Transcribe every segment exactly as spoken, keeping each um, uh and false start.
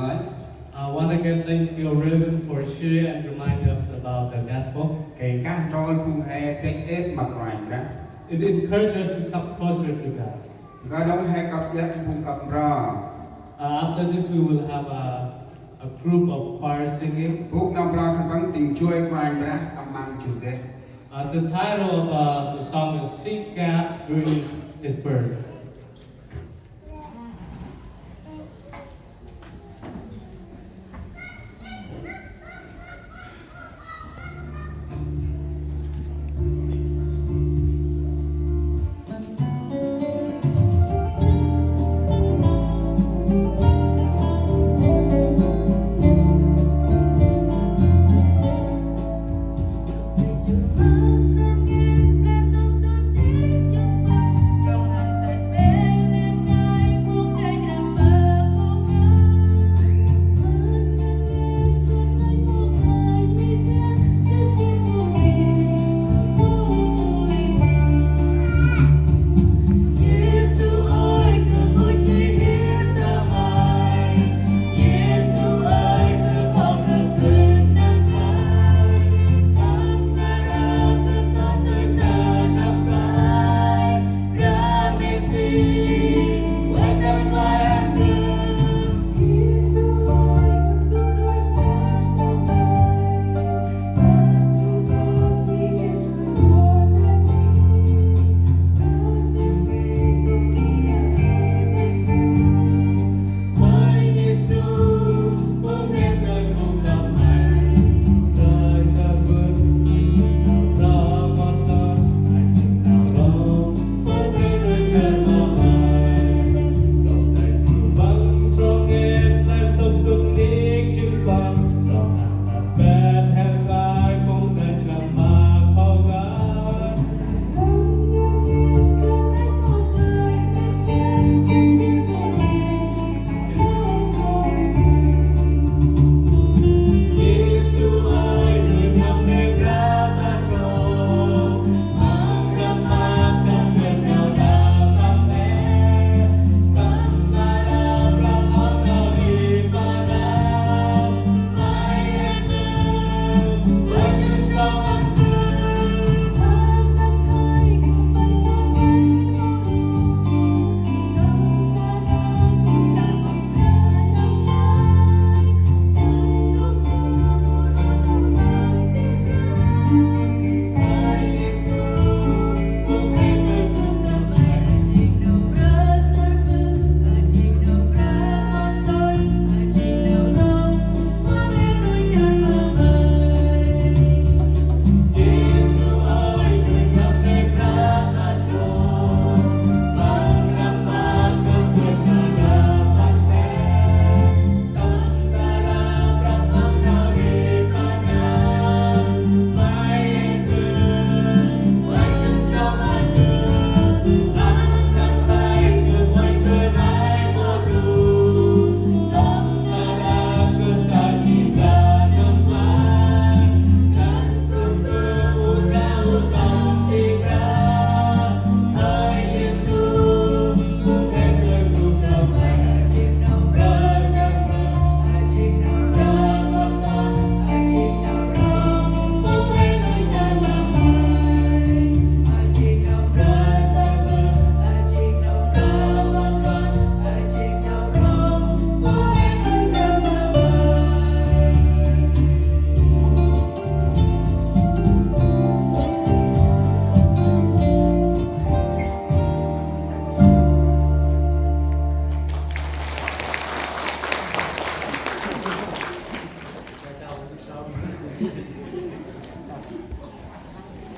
Uh, once again, thank you, Reverend, for sharing and remind us about the gospel. Kơt nđa trôl phung he têk êt ma Kôranh Brah. It encourages us to come closer to God. Kơt nđa he kăp iăt phung kăp mro. Uh, after this, we will have a, a group of choir singing. Phung nau mro khân păng tĭng joi Kôranh Brah tâm măng jŭr deh. Uh, the title of, uh, the song is Seek God During His Birth.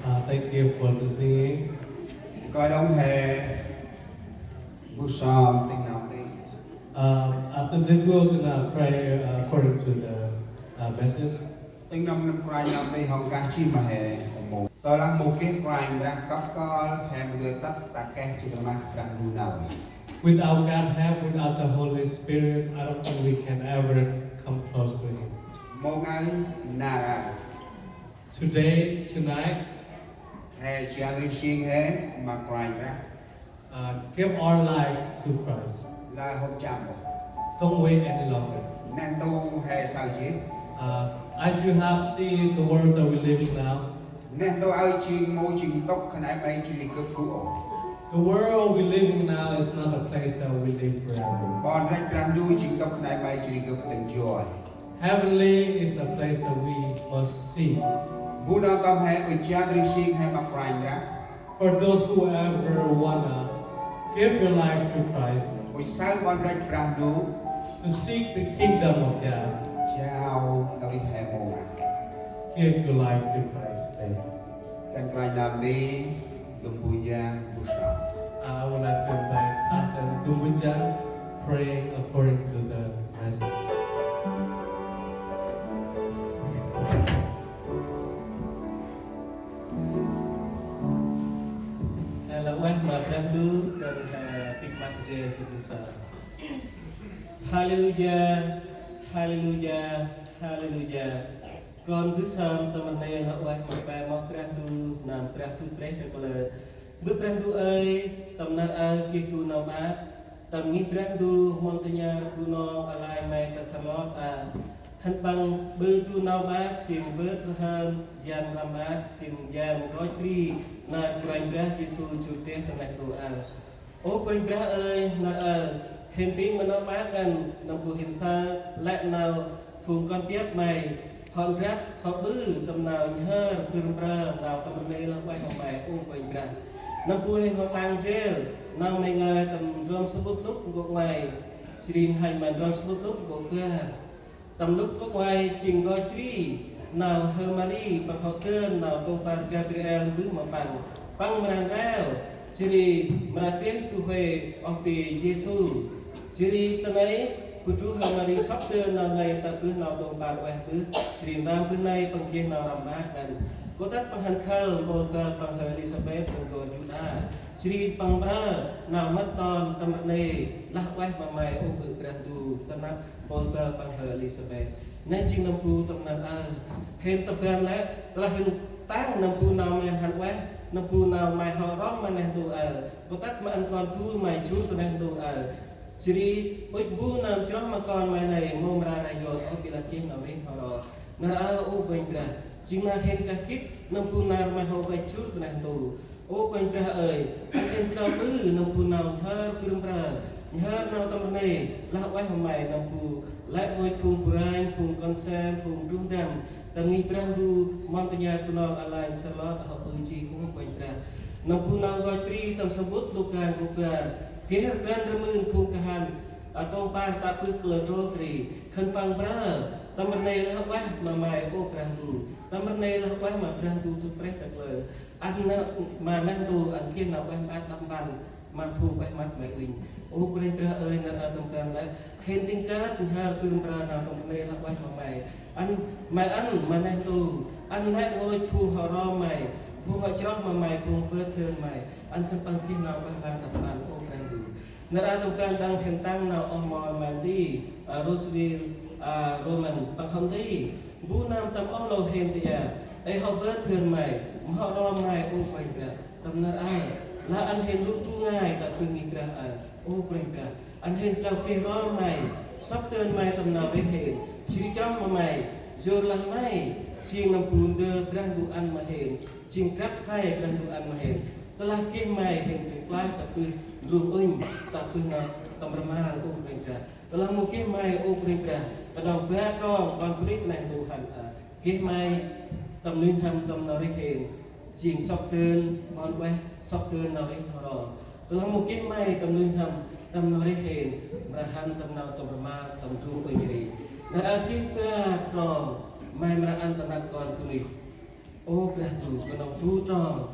Uh, thank you for the singing. Kơi đóng hè bu sòm tĭng nau ri. Uh, after this, we're gonna pray, uh, according to the, uh, message. Tĭng nâm nâm Kôranh nau ri hŏng kah jêh ma he mâu. Tơlah mâu geh Kôranh Brah kăp kơl, he mâu dơi tât ta geh jêng ma Brah Ndu nau. Without God help, without the Holy Spirit, I don't think we can ever come close to Him. Mâu ngai nar aơ. Today, tonight, he jao nsing he ma Kôranh Brah. Uh, give our life to Christ. Lah hôm jam ôh. Don't wait any longer. Neh ntu he saơ jêh. Uh, as you have seen the world that we living now, Neh ntu aơ jêng mâu jêng ntŭk khân ay may jêh ri gâp gŭ ôh. The world we living now is not a place that we live forever. Ƀon rêch Brah Ndu jêng ntŭk khân ay may jêh ri gâp dâng joi. Heavenly is a place that we must seek. Bu nau tâm he ŭch jan rêh sing he ma Kôranh Brah. For those who ever wanna give your life to Christ, Ŭch saơ ƀon rêch Brah Ndu. To seek the kingdom of God, Jao nau rêh he mâu aơ. Give your life to Christ today. Kăn Kôranh nơm nti, dŭm bu jan, bu sŏng. I would like to invite Pastor Dumbujan praying according to the message. Lah ueh ma Brah Ndu, kăn, ơ, tĭk măt jêh dŭm bu sŏng. Haleluya, haleluya, haleluya. Kon mbơh sơm tâm rnê lah ueh ma pe moh Brah Ndu, nơm Brah Ndu prêh ta kalơ. Bơ̆ Brah Ndu ơi, tâm nar aơ geh du nau maak, tâm ngih Brah Ndu, mon tơnhar Bunong alai may ta săr lor aơ. Khân păng ƀư du nau maak, jêng vơt rhơm, jan răm maak, jêng jan nkoch bri, nar Kôranh Brah Yêsu jŭr deh ta neh ntu aơ. Ơ Kôranh Brah ơi, nar aơ hên pĭng ma nau maak ngăn, nâm bu hên saơ lĕ nau phung kon biăp may hŏ ndrăp hŏ ƀư tâm nau nhhơr bâr mprơ nau tâm rnê lah ueh ma may, ơ Kôranh Brah. Nâm bu hên hŏ tăng jêl nau may ngơi tâm ndrom samƀŭt Luk nkô̆ ngoai, jêh ri n'hanh ma ndrom samƀŭt Luk nkô̆ bar. Tâm Luk nkô̆ ngoai jêng nkoch bri nau H'Mari păng hŏ dơn nau tông păr Gabriel mbơh ma păng. Păng mra ndrao, jêh ri mra deh du huê oh bê Yêsu. Jêh ri ta nây, bu du H'Mari sŏk dơn nau nây tă bơh nau tông păr ueh bơh, jêh ri mra bơh nây păng geh nau răm maak ngăn. Kŏ tât păng hăn khâl mpôl băl păng H'Êlisabet ta n'gor Yuđa. Jêh ri păng mprơ nau mât ton tâm rnê lah ueh ma may, ơ Bơ̆ Brah Ndu, ta năp mpôl băl păng H'Êlisabet. Nây jêng nâm bu tâm nar aơ hên tâm ban lĕ, tơlah hên tăng nâm bu nau may mhăn ueh, nâm bu nau may hŏ rŏng ma neh ntu aơ, kŏ tât ma ăn kon du may jŭr ta neh ntu aơ. Jêh ri ŭch bu nơm chroh ma kon may nây mâu mra rai yot ôh, ƀiălah geh nau rêh n'ho ro. Nar aơ, ơ Kôranh Brah, jêng nar hên kah gĭt nâm bu nar may hŏ văch jŭr ta neh ntu. Ơ Kôranh Brah ơi, ăn hên kơl ƀư nâm bu nau nhhơr bâr mprơ, nhhơr nau tâm rnê lah ueh ma may, nâm bu lĕ ngôch phung bu ranh, phung kon sem, phung druh ndăm tâm ngih Brah Ndu, mon tơnhar Bunong alai săr lor hŏ ƀư jêh, ơ Kôranh Brah. Nâm bu nau nkoch bri tâm samƀŭt Luka nkô̆ bar, geh rbăn rmưn phung kahan, a, tông păr tă bơh kalơ trôk ri, khân păng mprơ tâm rnê lah ueh ma may, ơ Brah Ndu, tâm rnê lah ueh ma Brah Ndu dŭt prêh ta kalơ. Ăn nơh ma neh ntu ăn geh nau ueh maak đăp mpăn ma phung ueh măt may uănh. Ơ Kôranh Brah ơi, nar aơ tâm ban lĕ hên tĭng kơt nhhơr bâr mprơ nau tâm rnê lah ueh ma may. Ăn may ăn ma neh ntu, ăn lĕ ngôch phung hŏ ro may, phung hŏ chroh ma may, phung vơt dơn may, ăn khân păng geh nau ueh lang đăp mpăn, ơ Brah Ndu. Nar aơ tâm ban đăng hên tăng nau oh mon may nti, a, Roseville, a, Roman, păng hŏ nti. Bu nơm tâm oh lô hên ti aơ, ê hŏ vơt dơn may, ma hŏ ro may, ơ Kôranh Brah. Tâm nar aơ, lah ăn hên lŭ du ngai tă bơh ngih Brah aơ, ơ Kôranh Brah. Ăn hên blao geh ro may, sŏk dơn may tâm nau rêh hên, jêh ri chroh ma may, yor lah may jêng nâm bu ndơ Brah Ndu ăn ma hên, jêng drăp khlay Brah Ndu ăn ma hên. Tơlah geh may hên dâng klaih tă bơh ndrung ŭnh, tă bơh nau tâm rmal, ơ Kôranh Brah. Tơlah mâu geh may, ơ Kôranh Brah, knŏng bar trong ƀon bunuyh ta neh ntu hăn aơ. Geh may tâm nuih n'hâm tâm nau rêh hên, jêng sŏk dơn ƀon ueh, sŏk dơn nau rêh n'ho ro. Tơlah mâu geh may tâm nuih n'hâm tâm nau rêh hên, mra hăn tâm nau tâm rmal, tâm ndrung ŭnh ri. Nar aơ geh bar trong may mra ăn ta năp kon bunuyh. Ơ Brah Ndu, knŏng du trong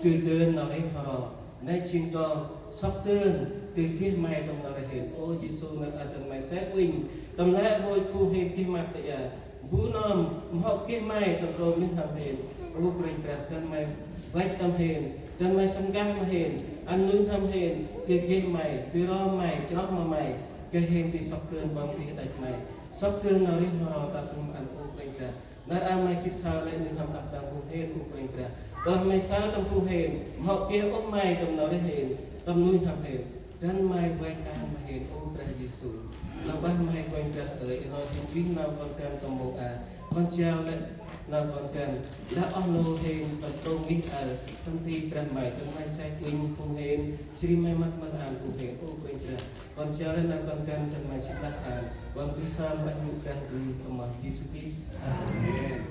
dơi dơn nau rêh n'ho ro. Nây jêng trong sŏk dơn dơi geh may tâm nau rêh hên. Ơ Yêsu, nar aơ dơn may sep uănh tâm lĕ ngôch phung hên geh măt ta aơ. Bu nơm mhŏ geh may tâm trôm nuih n'hâm hên, ơ Kôranh Brah, dơn may văch tâm hên, dơn may săm gah ma hên, ăn nuih n'hâm hên dơi geh may, dơi ro may, chroh ma may, gay hên dơi sŏk dơn ƀon bunuyh đăch may, sŏk dơn nau rêh n'ho ro tă bơh ma ăn, ơ Kôranh Brah. Nar aơ may gĭt saơ lĕ nuih n'hâm ăp đăng phung hên, ơ Kôranh Brah. Tơlah may saơ tâm phung hên mhŏ geh ôh may tâm nau rêh hên, tâm nuih n'hâm hên, Dăn May vay ăn ma hên, ơ Brah Yêsu. Nau bah ma hên Kôranh Brah ơi, ê nô hên vih nau kon dăn tâm mông a. Kon jao lĕ nau kon dăn. Lah oh nô hên tâm tông ngih ơ, tâm ti Brah May, dăn May sai tĭng phung hên, jêh ri May mât mơh ăn phung hên, ơ Kôranh Brah. Kon jao lĕ nau kon dăn, dăn May sĭt lah ăn. Kon bri sa ma Brah Ndu, tâm mâp Yêsu Krist. Amen.